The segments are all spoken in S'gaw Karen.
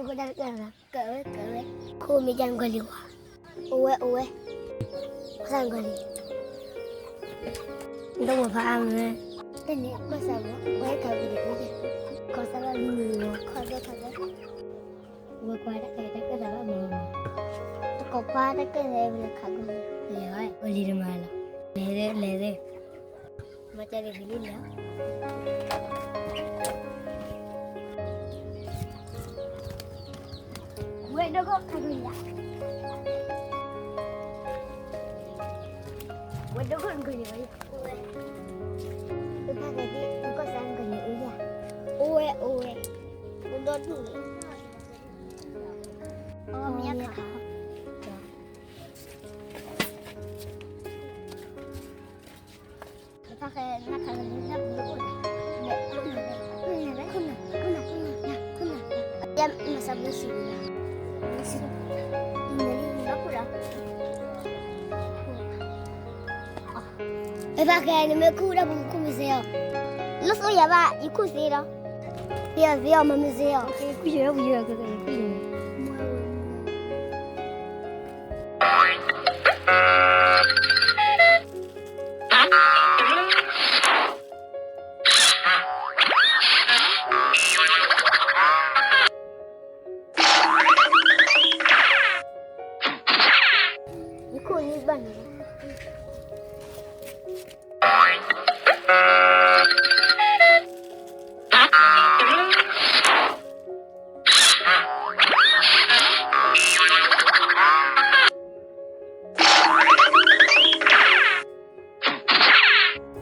ကၢ်ဝဲ ကၢ်ဝဲ, ခိၣ်မ့ၢ်ကၢ်နကီၢ်လံၤဝါ, အိၣ်ဝဲ အိၣ်ဝဲ, ကီၢ်ဆၣ်နကီၢ်လံၤ, နတအိၣ်ဖးအါမး, တန့ၣ် ကီၢ်ဆၣ်မး ဝဲခးဝဲဒၣ်, ကီၢ်ဆၣ်လီၤလံၤမး ခီၣ်သဲခီၣ်သဲ, ဝဲကွၢ်တၢ်ကဲတၢ်ကဲသးဘၣ်မး, တကိးခွါတၢ်ကဲသးဝဲလၢခးကီၢ်, လဲၤဝဲ ကီၢ်လံၤတမၤလီၤ, လဲၤသ့ လဲၤသ့ မၤကဲဒ်ဝံၤလံလီၤ, ဝဲဒိခိၣ်ခးကလံၤယၤ, ဝဲဒိခိၣ်နကလံၤဝဲ, တဖၣ်ကဲဒ် နကီၢ်စဲၣ်နကလံၤအူယၤ, အိၣ်ဝဲ အိၣ်ဝဲ, အိၣ်ဒီဒူၣ်န့ၣ်, အမ့ၢ်ခး အဘၣ်ကဲ နမ့ၢ်ခူၣ်ဒီးပကခူၣ်မ့ၢ်စ့အီၤ, လၢသိယၤဘၣ် ယခူၣ်သ့လီၤ, ယသ့အီၤမ့ၢ်မ့ၢ်စ့အီၤ, ခူၣ်ယဲၢ် ခူၣ်ယဲၢ် ခူၣ်ယဲၢ် ယခိၣ်န့ၣ်ဘၣ်န့ၣ်လီၤ,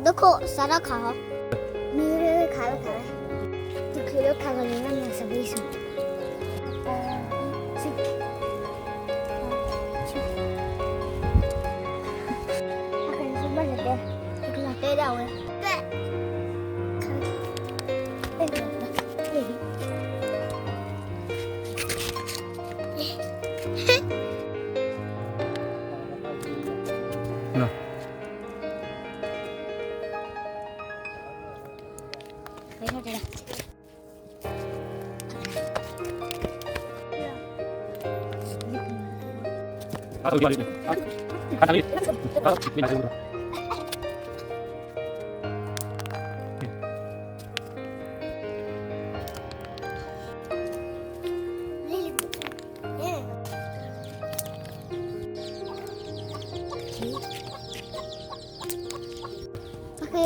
ဒိခိၣ်စးထီၣ်ခးဟီ, မ့ၢ်ခးလၢခးဝဲ, တချုးလၢခးကီၢ်လံၤန့ၣ် မၤစၢၤပှၤအံၤဆူ, အကလီၤတဲဒၣ်ဝဲ, ပက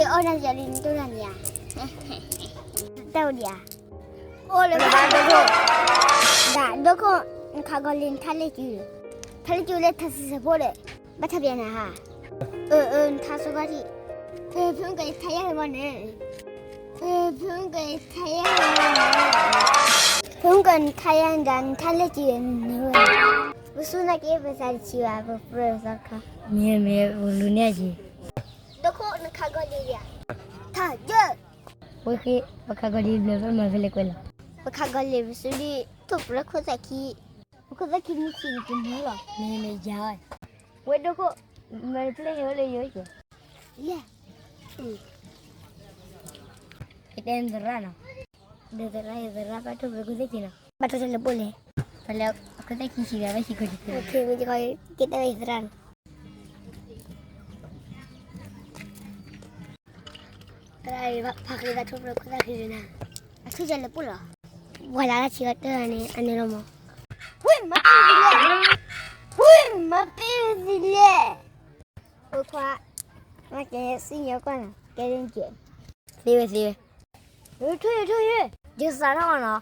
အိၣ်နၤယၤလံ နတိၢ်နၤန့ၣ်ဧါ, တၢ်အိၣ်ဒံးဧါ, အိၣ်လၢပဘၣ်ဒိခိၣ်, ဒၣ်ဒိခိၣ်, နခးကီၢ်လံၤ နထါလၢကၠူ, ထါလၢကၠူလၢထါစံးစဲးဖိဒီး, ဘၣ်ထါပျဲနၤဟါ, အၢ အၢ နထါဆိကီၢ်ထံး, ဖုကထါယဲၢ်မီၢ်န့ၣ်, ဖုကထါယဲၢ်မီၢ်န့ၣ်, ဖုကနထါယဲၢ်ဒၣ် နထါလၢကၠူန့ၣ်ဝဲ, ပစူၢ်နာ်က့ၤပသးတဆံးဘၣ် ပပြၢသီခါ, မ့ၢ်မ့ၢ် ပလူၤန့ၢ်က့ၤ, ဒိခိၣ် နခးကီၢ်လံၤဒံးဧါ, ထါယဲၢ် ဝဲဃ့ ပခးကီၢ်လံၤဘျၢၣ် ပမၤဖဲလဲၣ်ကွဲးလီၤ, ပခးကီၢ်လံၤပစုဒုး ထိၣ်ပြၢခိၣ်သၣ်ခံ, ပခိၣ်သၣ်ခံမ့ၢ်ဆံးန့ၣ် တမုာ်လီၤ, မ့ၢ်မ့ၢ်ယၤ, ဝဲဒိခိၣ်, မၤတပျဲၢ်ဟဲအိၣ်လၢယိၤက့ၤ, လဲၣ်, ကတဲနသရၣ်နီၤ, ဒီးသရၣ်ယသရၣ်ဘၣ်ထိၣ်ပြၢခိၣ်သၣ်ခံနီၤ, ဘၣ်ထိၣ်တၢ်လၢပှဲၤလဲၣ်, ပလဲၤခိၣ်သၣ်ခံဆံးဂၤဘၣ်ဆံးခိၣ်တသ့, ကတဲဝဲယသရၣ်နီၤ သရၣ်အံၤ ဖးဃ့သးထိၣ်ပြၢခိၣ်သၣ်ခံန့ၣ်, အထိၣ်ယဲၢ်လၢပှဲၤလီၤ, ပှၤလၢ်လၢ်ဆံးအီၤတၢ်န့ၣ် အန့ၣ်လီၤမး, ဝ့ၢ်မၤပ့ၢ်သံလဲၣ်, ဝ့ၢ်မၤပ့ၢ်သံလဲၣ်, ဝဲခွါ, မ့ၢ်ကဲစံၣ်ညီၣ်ကွၢ်နီၤ ကဲဒ်ကဲ, သ့ဝဲသ့ဝဲ, ထိၣ်ယဲၢ်ထိၣ်ယဲၢ်, ယစးထီၣ်အီၤနီၤ,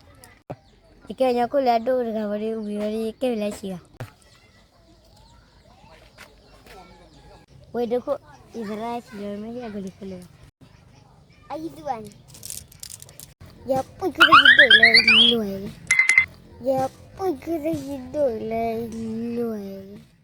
ယကဲညီခိၣ်လၢအဒိၣ်တဂၤဝဲဒ်ဝံၤဝဲဒ် ယကဲဝဲလၢဆံးဂၤ ဝဲဒၣ်ခိၣ်, ယသရၣ်ဆံးလၢမ့ၢ်ဟ့ၣ်အကလံၤဖိလၢ, အယံၤသူဘၣ်န့ၣ်, ယပှ့ၤခုသၣ်ယဒိၣ်လၢလွဲၢ်, ယပှ့ၤခုသၣ်ယဒိၣ်လၢလွဲၢ်